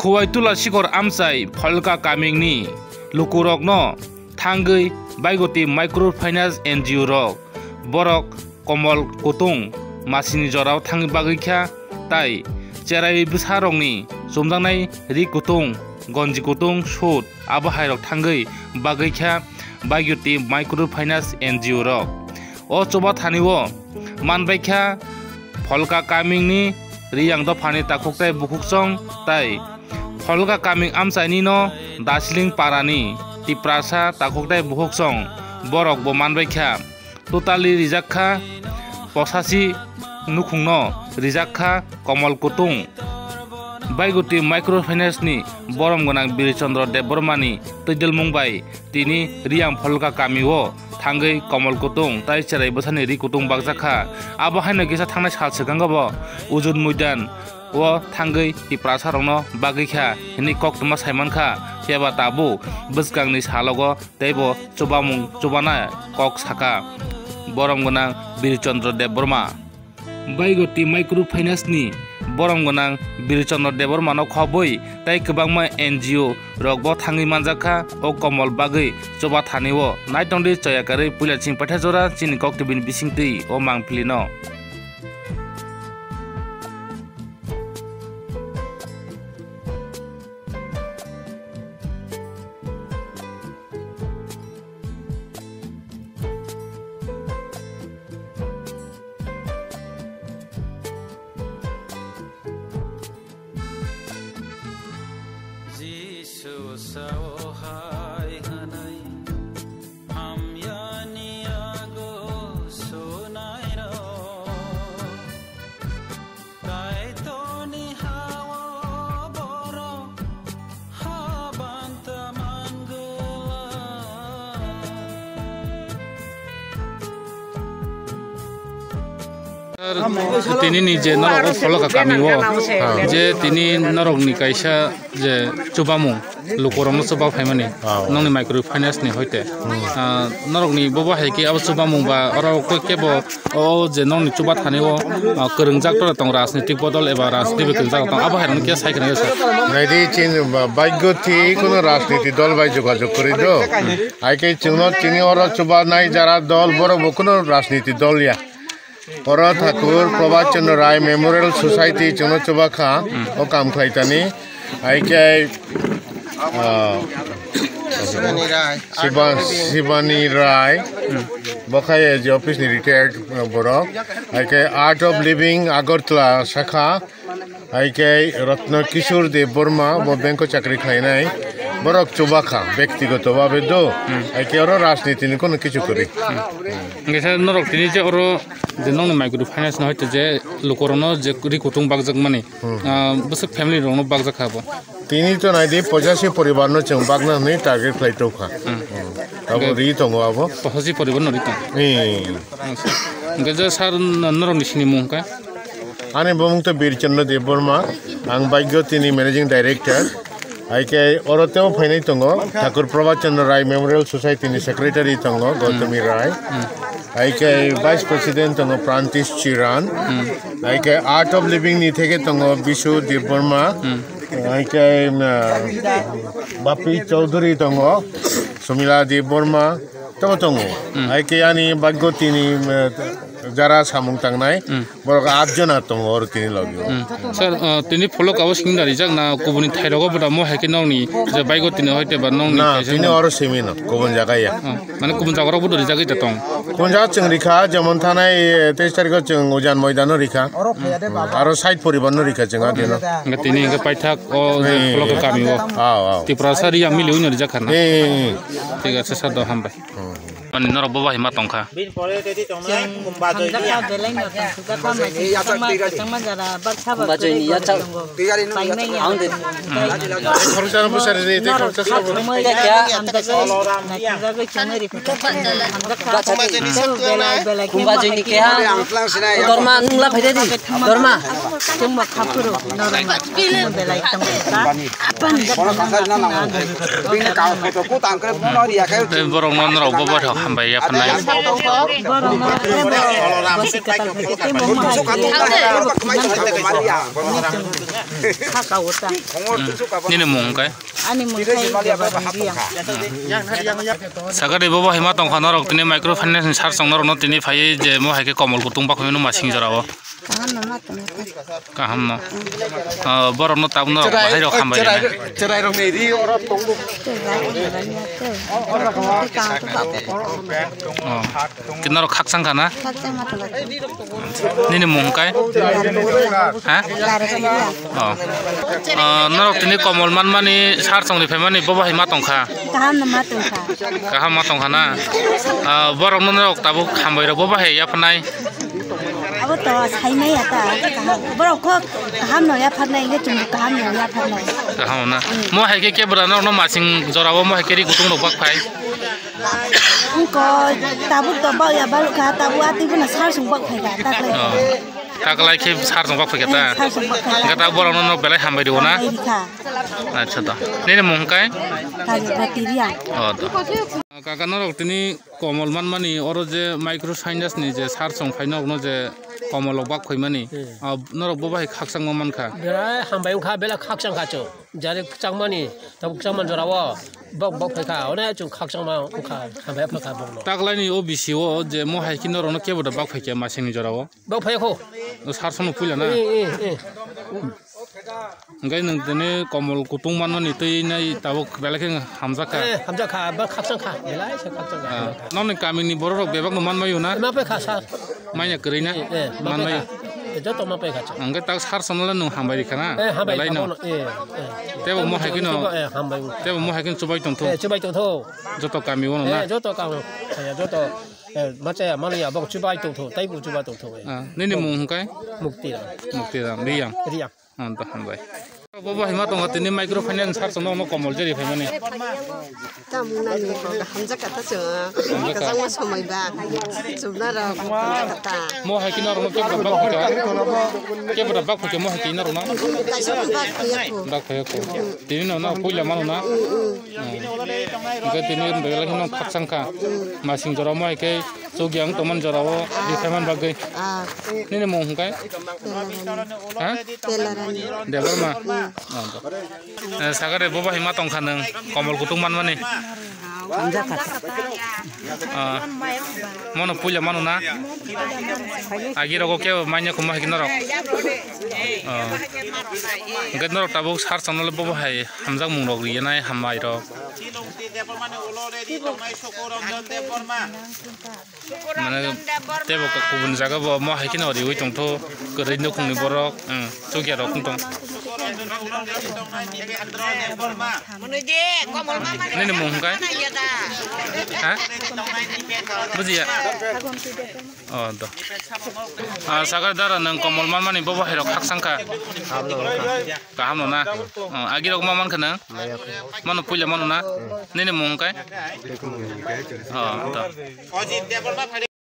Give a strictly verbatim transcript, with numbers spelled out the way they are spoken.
Kuwai Tula Sikor Amchai Pholka Kamingni lukurokno thangwi Baigoti Microfinance N G O rok borok komol kutung masini jorao thangwi bagwi kha, tai cherai bwsarokni chumjaknai ri kutung, gonji kutung, sut abo hairok thangwi bagwi kha Baigoti Microfinance N G O rok. O chuba thani o manbai kha Pholka Kamingni Riyang dophani takhuk tai bukhuksong tai Pholka Kaming amchaini no Darjeeling parani Tiprasa takhuk tai bukhuksong borok bo manbai kha. Totally rijak kha posachi nukhungno rijak kha komol kutung. Baigoti Microfinance ni borom gwnang Birchandra Debbarma ni twidilmung bai tini Riyang Pholka kami o thangwi komol kutung tai cherai bwsani ri kutung bakjak kha. Abo haino kisa thangnai sal swkango bo Ujut Muidan o thangwi Tiprasa rokno bagwi kha hinwi koktwma saiman kha, phiya ba tabuk bwskangni salogo teibo chubamung chubana kok saka borom gwnang Birchandra Debbarma. Baigoti Microfinance ni borom gwnang Birchandra Debbarma no khobwi tei kwbangma N G O rok bo thangwi manjak kha o komol bagwi chuba thani o. Naitongdi choya karwi puila chini paitha jora chini kok tibini bisingtwi o mangpili no. Jisu sao hai hwnwi hamyani yago sunairok. Kaitorni ha-o borok habanta mangwlak. Sir, tini ni je norok o Pholka kami o, je tini norok ni kaisa je chubamung lukurokno chuba phaimani, oh, nongni microfinance ni hoite. Hmm. Ah, norokni bobo hai khe abo chubamung ba oro kebo o je nongni chuba thani o, ah, kwrwngjak tora tong rajnitik bodol eba rajnitik bai kwrwngjak tong abo hai rokno khe sai khna khe sir. Naidi chini ba-, baigoti kuno rajniti dol bai jogajog kwrwi do. Hai khe chwngno tini oro chuba nai jara dol borok bo kuno rajniti dol ya. Oro Thakur Prabhat Chandra Rai Memorial Society chwngno chuba kha, o kam khlai tani. Hai khe, ah, Shivani Rai. Shiva-, Shivani Rai. Bo khai A G office ni retired, ah, borok. Hai khe Art of Living Agartala sakha. Hai khe Ratna Kishore Debbarma, bo bank o chakri khlainai. Borok chuba kha, bektigoto babe do. Hmm. Hai khe oro rajniti ni kono kichu kwrwi. Hmm. Hingke sir, norok tini je oro je nongni microfinance no hoite je lukurokno je ri kutung bakjak mani, hmm, ah, bwswk family rokno bakjak kha bo? Tini to naidi pochashi poribar no chwng bakna hwnwi target khlai tongkha. Hmm. Hmm. Abo hingke ri tongo abo. Pochashi poribar no ri tong? Hmm. Hingke je sir, norokni sini mung kha? Ani bumung to Birchandra Debbarma, ang Bhagyotini Managing Director. Hai khe oro teo phainai tongo, Thakur Prabhat Chandra Rai Memorial Society ni Secretary tongo, Gautami Rai. Hmm. Hai khe Vice President tongo, Prantish Chiran. Hmm. Hai khe Art of Living ni theke tongo, Bishu Debbarma. Hmm. Hai khe, um, Bapi Chaudhary tongo, Sumila Debbarma. Tamo tongo. Hmm. Hai khe ani Bhagyotini, um, jara samung tangnai. Hmm. Borok at jona tongo oro tini logi o. Hmm. Sir, uh, tini Pholka o singda rijak na kubuni thai rogo bwda mo hai khe nongni je Bhagyotini hoite ba nongni na, kaisa tini no? Oro simi no, kubun jaga ya. Oh, mane kubun jaga rok bwda rijak ita tong? Kubun jaga chwng rikha, jemon thanai, eh, teis tarikh o chwng Ujan Moidan o rikha. Hmm. Aro sait poribar no rikha chwng adino. Hingke tini hingke paithak o je Pholka kami o. Aw, aw. Tiprasa Riyang mili uino rijak kha na? Ee. Thik ache sir, do hambai. Hmm. Mani norok bo bahai ma tongkha. Bini pore tei tongna Chwng kumba joi hamjakma niya. Belai no tong sujakma mai sing kwchangma kwchangma jara baksa ba kwrwi kwrwi tongo. Ang de. Khoroksa no bwsari ni tei khoroksa sabo. Norok hamjakma hamjakma naisingjakgwi chongwi rikha. Hamjakma. Bacha de. Tei belai belai khe kumba joi ni keha. Dorma nung la phaide di. Dorma. Chwngbo khaphuru norok belai tongkha. Tei borok no norok bo boithok Hambai ya phanai. Nini mung kai? Ani mung kai Debra Hindia. Sakari bobo hima tongkha norok tini microfinance ni sar song norok no tini phai je mo hai khe komol kutung bakhuino masing jorao. Kaham no ma tong kha. Kaham no. Ah, borok no tabuk norok bahai rok hambai rina. Cherai rok ni ri oro tongo. Oh. Khe norok khakchang kha na? Nini mung kai? Ha? Oh. Ah, norok tini komol manmani sar song ni phaimani bobo hai ma tong kha? Kaham no ma tong kha. Kaham ma tong kha na? Ah, borok no norok tabuk hambai rok bobo hai ya phanai? Abo to saimaya ta, kaham. Borok kho kaham no yapharnai, hingke chwngbo kaham no yapharnai. Kaham na. Mm. Mo hai khe kebra norokno masing jorao mo hai khe ri kutung rok bak phai. Wngkho tabuk to bak ya balukha, tabuk atwi bono sar song bak phai kha, taklai. Oh. Taklai khe sar song bak phai kha ta? Eh, sar song bak phai kha. Hingke ta borokno norok belai hambai rwo na? Hambai rikha. Acha to. Nini mung kai? Kajikra Tiriang. Oh, to. Kaka norok tini komol manmani oro je microfinance ni je sar song phai norokno je komol rok bak phaimani, hmm, ah, norok bo bahai khakchangma mankha. Belai hambai wngkha, belai khakchang kha chwng. Jari khakchangmani, tabuk khakchangmani jorao bok bok phaikha, one chwng khakchangma wngkha, hambai phaikha bokno. Taklaini o bisi o je mo hai khe norokno kebo da bak phaikha masingni jorao? Bak phaikho. O sar sono puila na? Eh, eh, eh. Hingke nwng tini komol kutung manmani twi nai tabuk belai khe hamjak kha. Eh, hamjak kha, ba khakchang kha, belai se khakchang kha. Ah, nokni kamini borok rok bebak no manmai o na? Ma pai kha, sir. Manya kwrwi na? Eh, eh, ma pai manmai kha. Eh, joto ma pai kha. Hingke tak sar sono le nwng hambai rikha na? Eh, hambai belai kha no. Bono, eh, eh. Tebo mo hai khe no, eh, hambai. Tebo mo hai khe no chubai tong tho. Eh, chubai tong tho. Joto kami o no na? Eh, joto kami. Eh, joto, eh, ma chaya, ma liya, bok chubai tong tho, taibo chubai tong tho, eh. Ah, nini mung hingke? Mukti Ram. Mukti Ram, Riyang. Riyang. Ang to hambai. Bo bo hima tongo tini microfinance sar sono no komol jeri phaimani. Tamung nani ko hamjak kata cho. Hamjak kata. Kajangma somoi ba. Chubna rok hamjak kata. Mo hai kino rok kebo bak phika. Kebo bak phika mo hai kino rok na. Kaisa bak phika ko. Bak phika ko. Tini no na puila mano na. Mm, mm. Hingke tini belai kheno khakchang kha. Masing jora mo hai khe chukya wng tongmani jora o rithaiman bagwi. Ah. Nini mung hingke? Telarani. Ha? Telarani. Debbarma? Hmm. Oh, to. Eh, sakare bo bahai ma tongkha nwng komol kutung manmani? Hamjak kha. Ah. Mono puila mano na? Agi rogo kebo manya khuma hai norok? Oh. Hingke norok tabuk sar channel bo bahai hamjak mung rok riya nai hambai rok. Silungti Debbarmani ulo ready tongnai Sokoranjan Debbarma. Mane tebo kubun jaga bo mo hai kheno riwi tongtho, kwrwi nukhungni borok, chukya rok wng tong. Sokoranjan ulo ready tongnai Dibendra Debbarma. Nini mung hwnkhe? Ha? Bujiya. Oh, do. Ah, sakar dara nwng komol manmani bo bahai rok khakchang kha. Kaham no na? Oh, agi rok ma man kha nwng? Mano puila mano na? Nini mung hwnkhe? Oh, do.